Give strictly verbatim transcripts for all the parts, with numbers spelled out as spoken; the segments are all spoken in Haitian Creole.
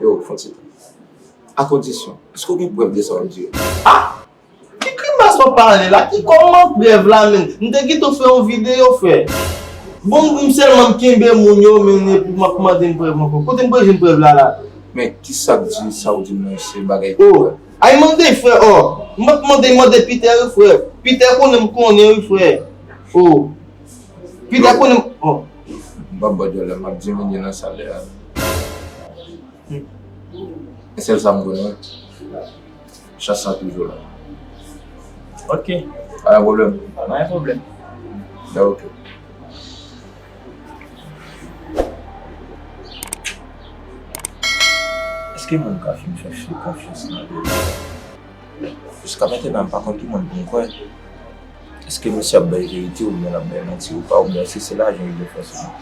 Yo, fon ti tan. A kondisyon, èske w gen prèv de sa w ap di yo? Ah! Ki grimas w ap pale la? Ki kòman prèv la menm? M te kite w fè yon videyo, frè. Bon, m sèlman m kenbe moun yo, men epi m ap mande m prèv ankò. Kote m pral jwenn prèv la la? Men ki sa k di sa w di m nan se bagay ki Oh, vrè? Ay mande, frè, oh. M ap mande, mande Peter, wi, frè. Peter konnen m konnen, wi, frè. Oh. Peter Yo. Konnen m, oh. M p ap ba w djòlè, m ap diminye nan salè a. E sèl sa m konnen. Chans lan toujou la. Ok. Pa gen pwoblèm. Pa gen pwoblèm. Ya, ok. Èske moun ka fin fè fi konfyans nan vi? Jiska mentnan, m pa konn ki moun pou m kwè. Èske misye ap bay verite oubyen l ap bay manti ou pa, oubyen èske se lajan li vle fè sou mwen?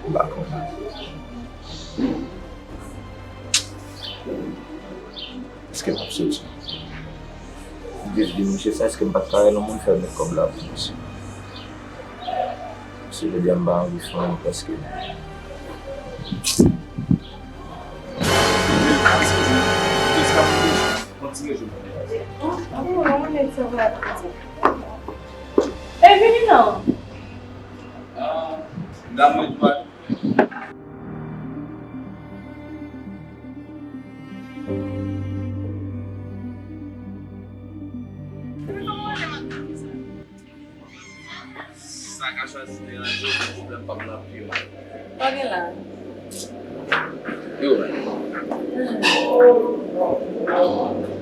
M pa konnen. Èske m ap soti? M te di misye sa, èske m pa t ka rele yon moun fè met kòb la pou misye? Misye jodi a m pa anvi fè anyen prèske. Bon, bon, bon, men sa va. E vini non. Ah, dam mwen di pa. Sa ka chwazi deranje w, men pwoblèm p ap nan pye w. Pa gen la. Yo, men.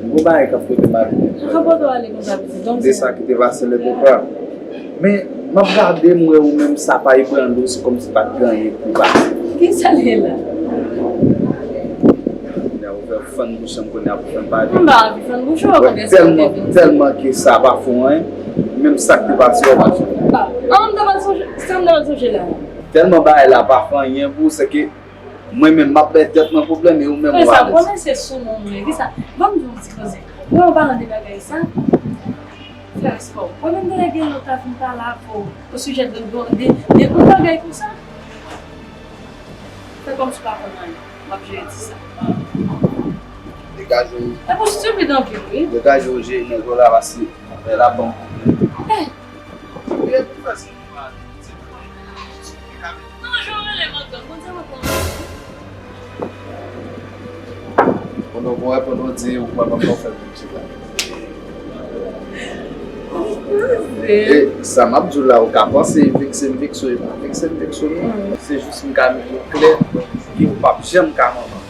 Gon bagay k ap pote m ale. Sa ka pote w ale konsa, pitit, donk. De sa ki te pase lè te pa. Men, m ap gade, m wè ou menm, sa pa ebranle w, se kòmsi pa t gen anyen ki pase. Ki sa l ye la? Kounye a ou fè fann bouch an, kounye a pou fè m pale. M pa anvi fann bouch ou, ou konn sa w te vin. Tèlman, tèlman ke sa pa fè w anyen, menm sa k te pase a w pa t sonje. An, m ta pral sonje, sa m ta pral sonje la. Tèlman bagay la pa fè anyen pou ou, se ke mwen menm, m ap bay tèt mwen pwoblèm e ou menm ou alèz. Kisa, konnen se sou moun mwen, kisa? Ban m di w yon ti koze. Mwen, an palan de bagay sa, fè respè w. Mwen menm, genlè gen lè w ta vin pale avè w osijè de, de, de, de yon bagay konsa. Fè kòmsi w pa konn anyen. M ap jere di sa. Degaje w. E pou stupid anpil, wi. Degaje w, jere nèg yo la, paske lè la ban m pwoblèm. Eh! Ou ye pou fè sa. Non, jan w rele m ankò, konn sa m ap pran. Pandan w wè, pandan w di ou pa ban m nan fè m piti la. E sa m ap di w la, ou ka panse vekse m vekse w, e pa vekse m vekse w non. Se jis m ka mete w klè ke ou p ap janm ka manman.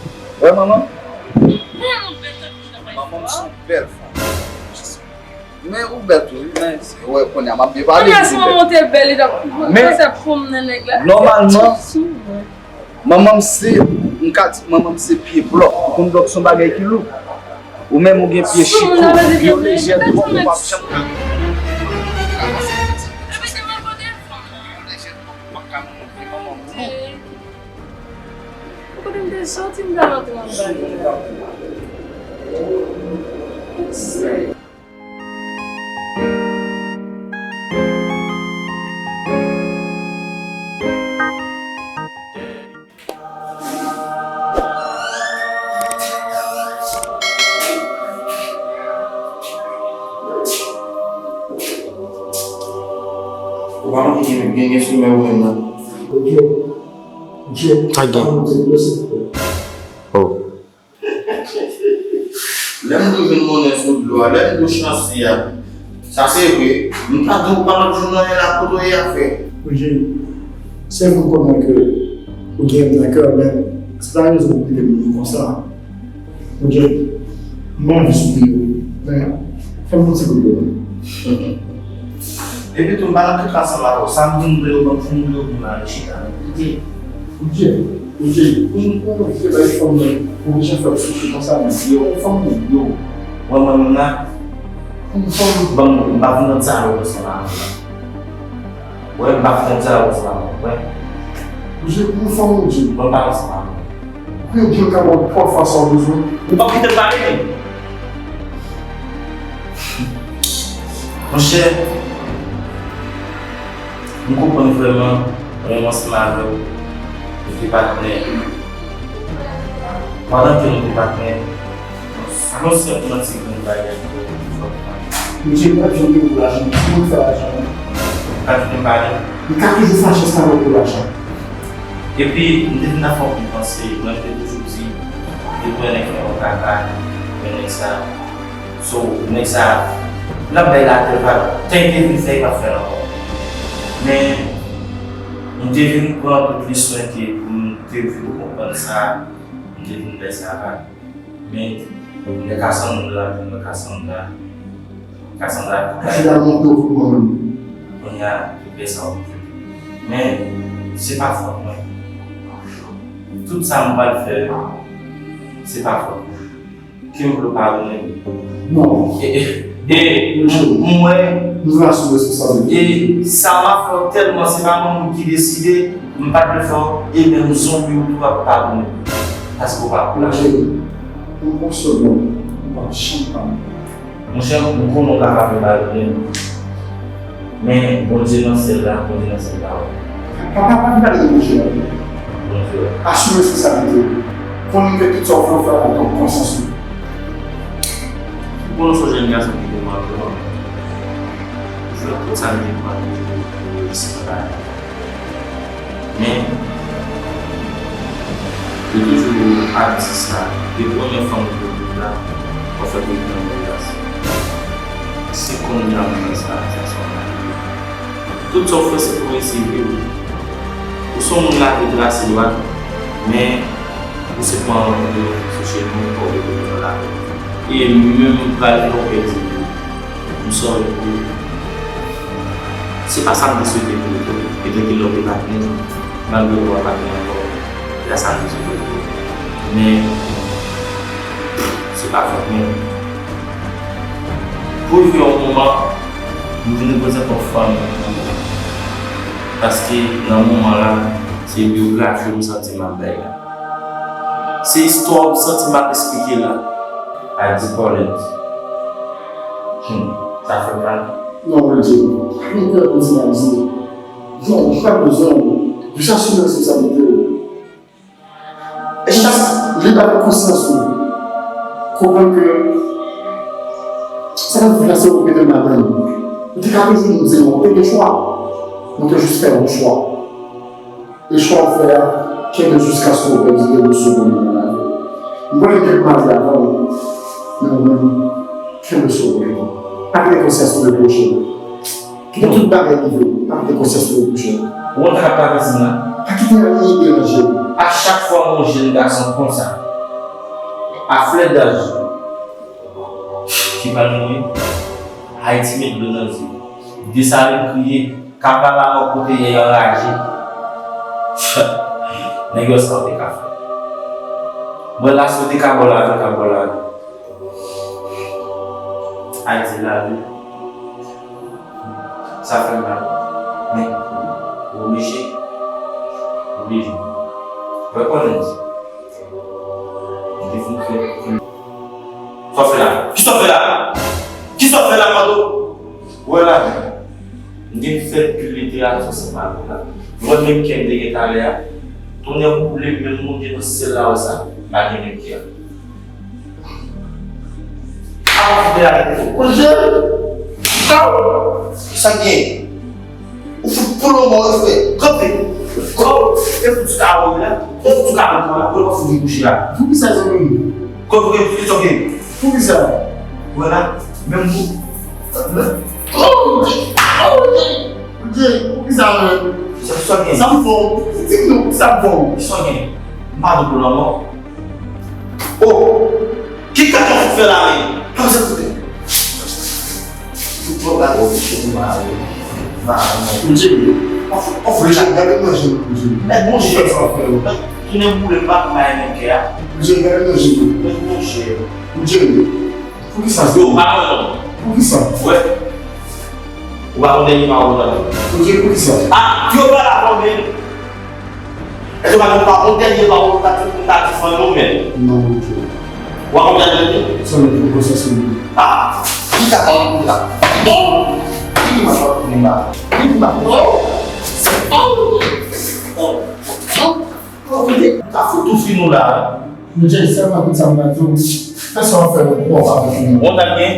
Wè manman m? Manman m se yon bèl fanm. Men ou bèl tou, wi, men se, wè, kounye a m ap byen pale. Kounye a, si manman w te bèl, li t ap kòmanse pwomnen nèg la. Nòmalman, manman m se, m ka di, manman m se pye blòk. Ou konn blòk se yon bagay ki lou. Ou menm ou gen pye chiko, yo lejè twòp, ou p ap janm ka. Yo lejè twòp, ou p ap janm ka montre manman m lou. Kote m te soti, m t al antre anba li la. Ou pa manke gen, gen, gen soumè ou menm nan. Ok. Ok. Sa gen. Oh. Lè m rive monnen sou dlo a, lè m dlo chansi a, sa se vre. M pa di w pa t ap jwenn anyen la kote w ye a, frè. Roger, se vre konnen ke ou gen m nan kè w, men se pa rezon pou kite m mouri konsa. Roger, m anvi soufri wi, men fè m yon ti kout dlo. Epi tou, m pa nan kaka ansanm avè w. Sa m vin vle yo ban m, fè m vle yo vin la, rechita. Oje, oje, ou, ou vle bay fanm nan, ou bezwen fè l soufri konsa menm. Yo, ou fanm moun, yo. Mwen, mwen menm la, ou fanm. Ban m, m pa vin nan dyalòg ansanm avè w la. Wè, m pa vin nan dyalòg ansanm avè w, wè. Oje, ou fanm, oje. Mwen pa ansanm avè w. Ou gen dlo ka ba w twa fwa sa w bezwen. Ou p ap kite l pale, men. Monchè, m konprann vrèman renmen ansanm avè w. Nou te patnè. Pandan ke nou te patnè, yon sèl manti grenn bagay ki fè w konn. Misye pa t janm gen pou lajan, si moun fè lajan. Li pa t janm pale. Li ka toujou fache sa pou lajan. Epi, m te vin nan fè yon panse, mwen m te toujou di, depi yon nèg fè yon kaka, yon nèg sa, so, nèg sa, l ap bay latè, l pa, tan l te vin fè, l pa fè l ankò. Men, m te vin pran tout leson ke pou m te vin konprann sa, m te vin bay sa va. Men, lè Cassandra la vin, lè Cassandra, Cassandra, Cassandra monte w pou mwen menm. Kounye a, tout lè sa w vin. Men, se pa fòt mwen. Tout sa m pral fè, se pa fòt mwen. Ke m vle w padone m. Non. E, e, e, m wè. Nou vle asime responsablite. E sa m ap fè w tèlman, se pa mwen menm ki deside, m pa t vle fè w, e menm zonbi w tou ap padone m. Paske w pa kouraje. Mon chéri, m fonksyonman, m pa janm padone. Monchè, m konnen w ka pa vle padone m. Men Bondye nan syèl la, Bondye nan syèl la wè. Papa, pa vin pale de Bondye la. Bondye wè. Asime responsablite w. Konnen ke tout sa w fè, w fè avèk konsyans ou. Ou konnen se yon jèn gason ki gen mank, non? Ou fè tout sa li gen pou l fè pou reyisi nan lavi. Men, yo toujou ap di sa, depi w renmen fanm ou pou tout la, w ap fè pou li pran yon gras. Se kounye a m wè sa, sa se yon bagay. Tout sa w fè se pou reyisi vi w. Ou se yon moun lavi trase dwat, men ou se pran yon sou chemen pou w rete nan lavi. E menm m pral fè w pèdi vi w. M sòri pou ou. Se pa sa m te swete pou ou tou. E tranke lè w te patnè, malgre w pa patnè ankò, se pa sa m te swete pou ou. Men, se pa fòt mwen. Pou rive yon moman, m vin reprezante yon fanm. Paske nan moman la, se biyografi w m santi m ap bay la. Se istwa w m santi m ap esplike la. A di Paulette. Hmm, sa fè mal. Non, Bondye, pa gen kè kontinye ap di. Non, ou pa bezwen. Jis asime responsablite w. E chak li pa nan konsyans ou. Konprann ke sa k ap viv la se ou ki mete l ladan l. Ou te ka toujou di non, ou te gen chwa. Ou te jis fè yon chwa. E chwa w fè a, kenbe jiskaske w pèdi de gwo sou moun nan lavi w. M konnen m te pou mari avan w, men ou menm, kenbe sou ou menm. Pa kite konsyans ou repwoche w. Kite tout bagay rive w, pa kite konsyans ou repwoche w. Ou wè sa k ap travèse m la? Pa kite anyen deranje w. A chak fwa m wè yon jèn gason konsa, a flè daj, ki pral mouri, Ayiti met dlo nan zye l. Dessalines kriye, Cabral la mò kote yèy anraje. Nèg yo sa w te ka fè. Mwen la si w te ka ba w lavi, w ka ba w lavi. Ayiti lavi. Sa fè m mal. Men, ou oblije. Ou oblije. Rekonèt. Li te fin fè. Sa w fè la? Kisa w fè la? Kisa w fè la, Mado? Wè la, m gen fèt pil literati ansanm avè w la. Lòt menm kè m te gen talè a, tonnè boule m, menm Bondye nan syèl la wè sa, m pa gen menm kè a. Apa fout de la tèt ou. Bondye! Sa w? Sa k gen? Ou fout pou lò mò wi frè. Kanpe. Kò, e fout ti kawo la. E fout ti kawo la. Ou pa fout vin kouche la. Poukisa zanmi m? Kò, poukisa w gen? Poukisa? Wè la, menm pou. Oh, Bondye! Oh, Bondye! Bondye, poukisa menm? Sa, sa gen. Sa m fè w? Di m non, poukisa m fè w? Sa gen. M pa di pou lanmò. Oh! Ki kaka w fout fè la menm? Kòman sa fout? Tout bon bagay, ou fout mal, ou mal, ou mal. Bondye, ou fout, ou fout. Bondye, gade manje m, Bondye. Mèt Bondye. Sa w fè, ou. Tounen boule m pa konn bay menm kè a. Bondye, gade manje m. Mèt Bondye. Bondye, poukisa? Yo, pa konn non. Poukisa? Wè. Ou pa konn dènye pawòl ou tande. Bondye, poukisa? Ah, yo pa la konbyen. Èske w pa konn pa konn dènye pawòl ou ta di, ou ta di fanmi w menm? Non, Bondye. Ou pa konn dènye pawòl? Sèlman pou konsèy sou li. Ah, ki ka pawòl pou la? Bon! Ki ki mwen pa konnen la? Ki ki mwen pa konnen? Oh! Oh! Oh! Di nou la. Jay, sèlman tout sa m ap di w, fè sa w ap fè yo pwòp avèk nou. Bon, ta byen.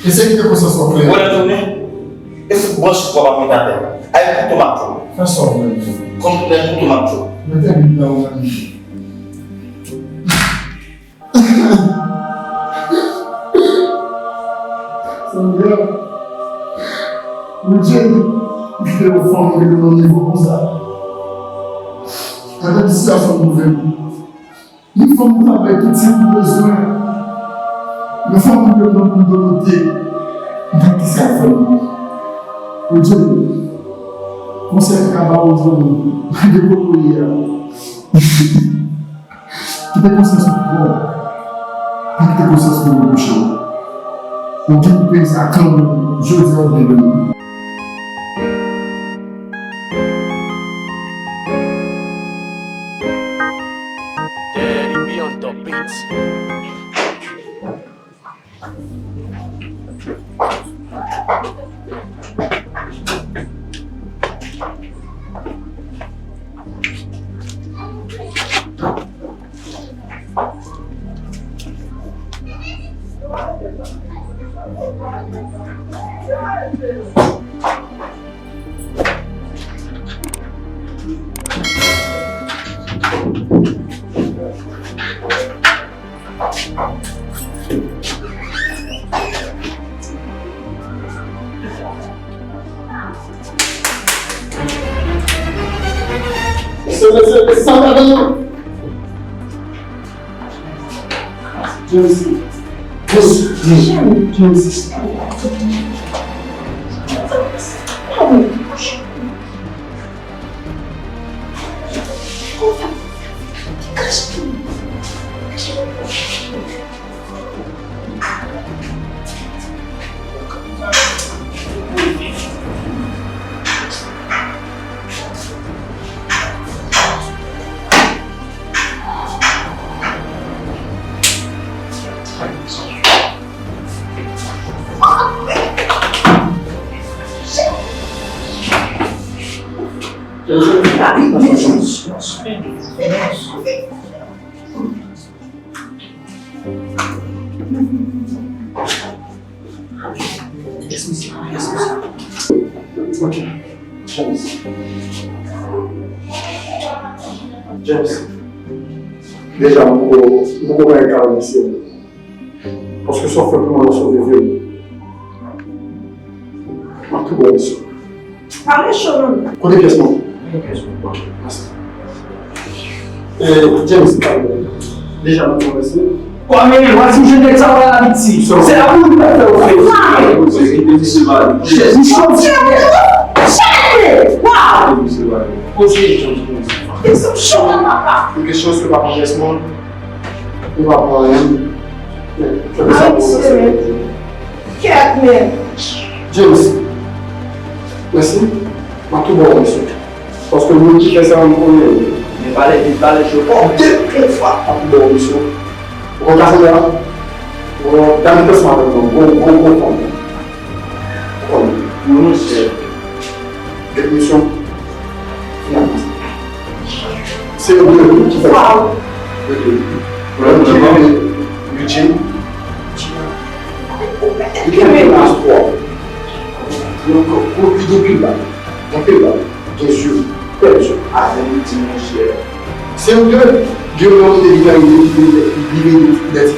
Eseye kite konsyans w klè. Wè, tounen. E fout branch w ap mete atè. Ay, kouto m ap fè w. Fè sa w vle. Konn tounen kouto m ap fè w. Mete bib nan ou menm. Sandra, Roger, li kite yon fanm rive nan nivo konsa. Gade sitiyasyon nou viv. Yon fanm pou ta bay tout sa nou bezwen. Yon fanm pou te pran pou l dote. Gade sa l fè nou. Roger, konsèy m ka ba w zanmi, de kote w ye a. Kite konsyans ou pwòp. Pa kite konsyans ou repwoche w. Ou gen pou peye sa kanmenm, jodi a oubyen demen. Daddy B on the beats. Mesye, mesye, mesye, sa pa gen. James. James. James. Yes, misye. Yes, misye. Ok. James. James. Deja, m poko, m poko bay ka remèsye w. Paske sa w fè pou mwen, w sove vi m. M ap tou ba w misyon. Pa mechan non. Kote pyès mwen? Kote pyès mwen? Ok, mèsi. Eh, James, deja mwen konvense. Kwa men, w a di m jwenn nèg sa w a la viktim. Se la pou nou pa fè w fè. Ki te di se pa li. Jezi, jezi. Wow! Ki te di se pa li. Kote James konvense. Yon kesyon, èske pa pran pyès mwen? Ou pa pran anyen. Fè sa pou mwen. Kèt men. James, mèsi. M ap tou ba w misyon. Paske moun ki fè sa, m konnen yo. Men pale vit, pale cho. Bon, de, de fwa, m ap tou ba w misyon. Ou konn Cassandra? Ou konn dam ki fè sa avèk mwen, gwo, gwo, gwo fanm. Ou konn. Wi, monchè. Gen misyon. Finalman. Se yo de ki fè sa. Yo de. Eugene. Li gen pil mas twòp. Li gen pil bal. Gen pil bal. Gen zye. Pèp zye. Avè m di monchè. Se yo de. Gen yon moun ki te vin nan ide ki vin de ti.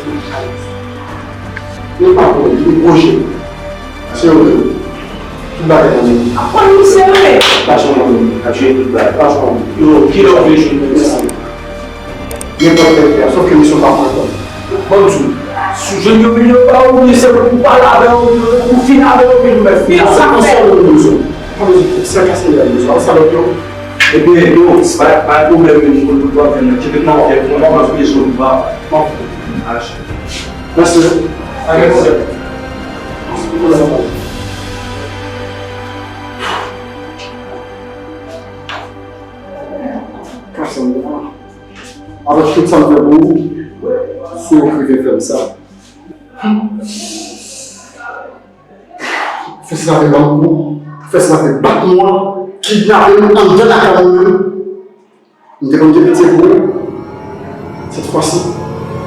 Men pa pou li, li pwojè. Se yo menm. Tout bagay nan men. Aprann misye yo menm. Pa janm nan men. Ap jwe tout bagay. Pa janm nan men. Yo, kilè w vle jwe menm sa? Nenpòt lè, frè, sòf ke misyon pa pran tan. Ban m di w, si w jwenn yon milyon ba w, oubyen se pou w pale avè w, oubyen pou w fin avè w, oubyen nou mèt fin avè w. Sa konsa nou bezwen. Pa bezwen, se kase lè nou bezwen. Sa lòt yo. Ebyen, yo, pa, pa pwoblèm, yo, nou konn tout w ap jwenn nan. Tcheke nan fè, mwen pa bezwen jwenn ba. Mèsi. Cassandra, avèk tout sa m fè pou ou, si w rive fè m sa. Fè sa te ban m kou, fè sa te bat mwen, kidnape m anndan lakay mwen menm. M te konn gen pitye pou ou. Sèt fwa si,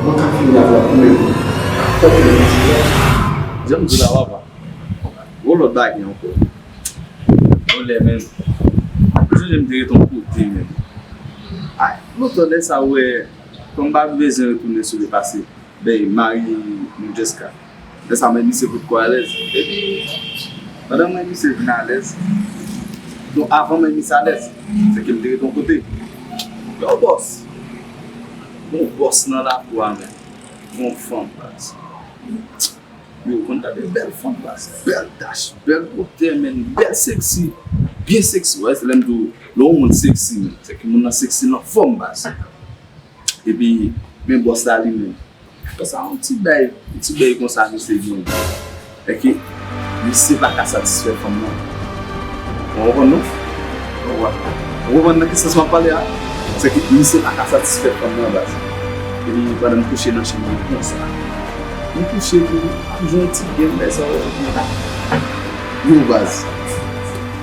mwen ka fini avè w menm. Ak pwòp men mwen. Jan m di w la, papa. Gon lòt bagay ankò. Yon lè menm, m sonje m te ret yon kote menm. Ay, lontan lè sa w wè, kòm m pa bezwen retounen sou le pase, bèy mari Moudjeska. Lè sa mwen misye pot ko alèz. Epi, pandan mwen misye vin alèz, non, avan mwen misye alèz, se ke m te ret yon kote. Yon bòs. Yon bòs nan lakou a menm. Yon fanm, baz. Yo konn gade bèl fanm, baz. Bèl tach, bèl bwotè, menm. Bèl seksi. Byen seksi. Wè, se lè m di w, lè yon moun seksi, menm. Se ke moun nan seksi nan fòm, baz. Epi, men bòs la li menm. Konsa, yon ti bèy, yon ti bèy konsa misye gen. Èske misye pa ka satisfè fanm nan? Ou konprann non? Ou konprann nan ki sans m ap pale a? Se ke misye pa ka satisfè fanm nan, baz. Epi pandan m kouche nan chanm nan konsa. M kouche epi m ap jwe yon ti game lè sa yo. Yo, baz.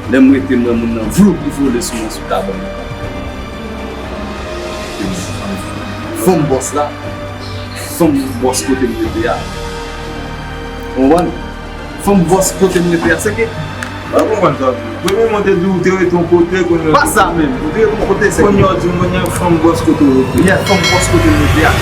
Lè m rete m wè moun nan vloup li vole sou mwen sou kabann nan. Fanm bòs la, fanm bòs kote m rete a. Ou konprann? Fanm bòs kote m rete a, se ke. Pa konprann sa w di. Premyèman, w te di w te rete yon kote, kounye a. Pa sa menm, ou te rete yon kote, se. Kounye a w di m, kounye a fanm bòs kote w rete. Yeah, fanm bòs kote m rete a.